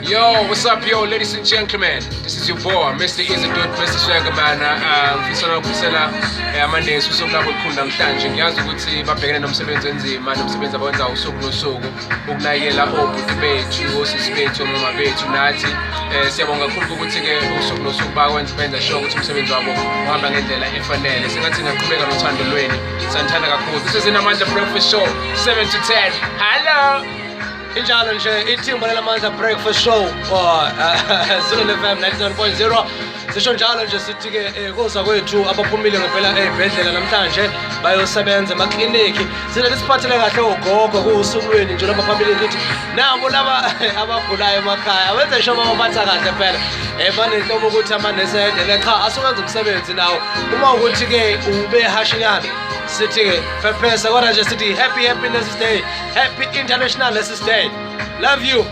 Yo, what's up, yo, ladies and gentlemen? This is your boy, Mr. Easy Dude, Mr. Swagger Man. Ngifisela ukufisela amanesi usuku labo olukhulu namhlanje. Ngiyazi ukuthi babhekene nomsebenzi enzima, nomsebenzi abawenzayo usuku nosuku, ukunakekela obhuti bethu, osisi bethu, omama bethu nathi. Siyabonga kakhulu ukuthi-ke usuku nosuku bakwenza, benza sure ukuthi umsebenzi wabo uhamba ngendlela efanele. Sengathi ngaqhubeka nothando lweni. Sanithanda kakhulu. This is Inamandla Breakfast Show, 7 to 10. Hello! Injalo nje ithimba leLamandla Breakfast Show, Zulu FM 97.0. Sisho njalo nje sithi-ke koza kwethu abaphumile ngempela ey'bhedlela namhlanje bayosebenza emaklinikhi, sile siphathele kahle ogogo kuwusuku lweni nje lapha phambili, ukuthi nabo laba abagulayo emakhaya abenze sho babaphatha kahle phela. Banenhlobo ukuthi amanesi ayendele, cha, asukenza umsebenzi nawo. Uma ukuthi-ke ube hashinyana, sithi-ke phephesa, kodwa nje sithi happy, happy Nurses Day, happy International Nurses Day. Love you.